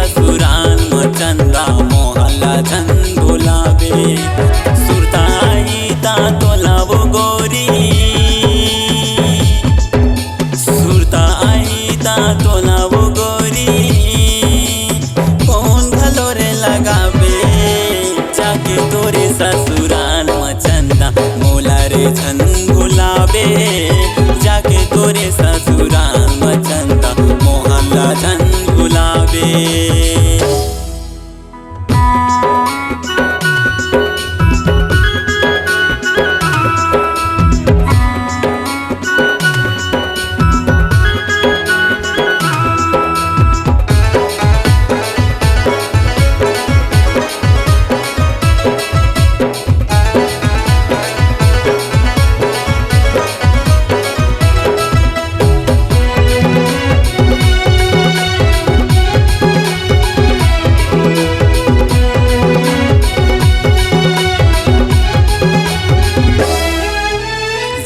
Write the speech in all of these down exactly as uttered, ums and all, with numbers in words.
ससुराल म चंदा मोहला झन भुलाबे। सुरता आही ता तोला वो गोरी, सुरता आही ता तोला वो गोरी, फोन घलो रे लगाबे। जाके तोरे ससुराल म चंदा मोला रे झन भुलाबे। जाके तोरे ससुराल म चंदा मोहला झन भुलाबे।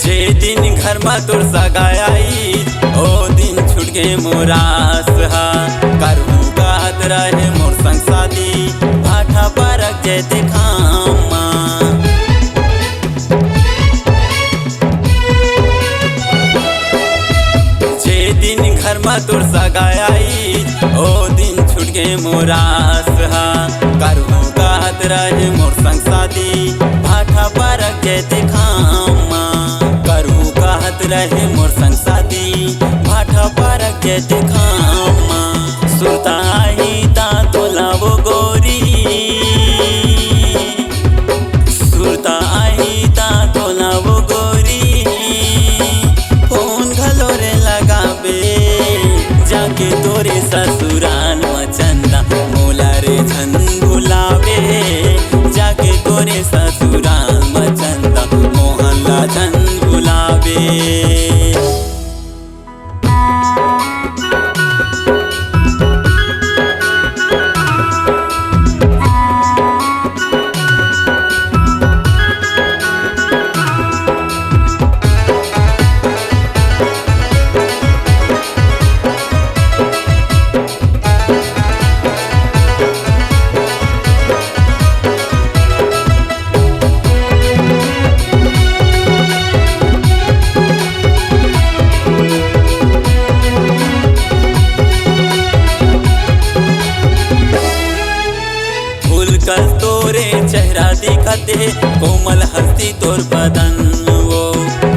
जे दिन घर म तोर सगाई आई, ओ दिन छूट गे मोर आस हा। करहूँ कहत रहे मोर संग शादी, भाठा परक जैते खाम मा। जे दिन घर म तोर सगाई आई, ओ दिन छूट गे मोर आस हा। करहूँ कहत रहे मोर संग शादी, भाठा परक जैते खाम मा। करहूँ कहत रहे मोर संग शादी, भाठा परक जैते खाम मा। सुरता आही ता तोला वो गोरी, सुरता आही ता तोला वो गोरी, फोन घलो रे लगाबे। जाके तोरे ससुराल म चंदा मोला रे झन भुलाबे। जाके तोरे ससुराल म चंदा मोहला झन भुलाबे। फूल कस तोरे चेहरा दिखत हे, कोमल हस्ती तोर बदन वो।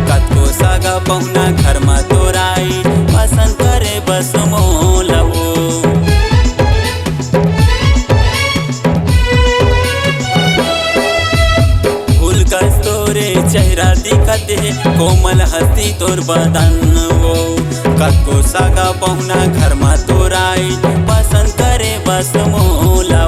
कतको सगा पहुना घर म तोर आई, पसंद करे बस मोला वो। फूल कस तोरे चेहरा दिखत हे, कोमल हस्ती तोर बदन वो। कतको सगा पहुना घर म तोर आई, पसंद करे बस मोला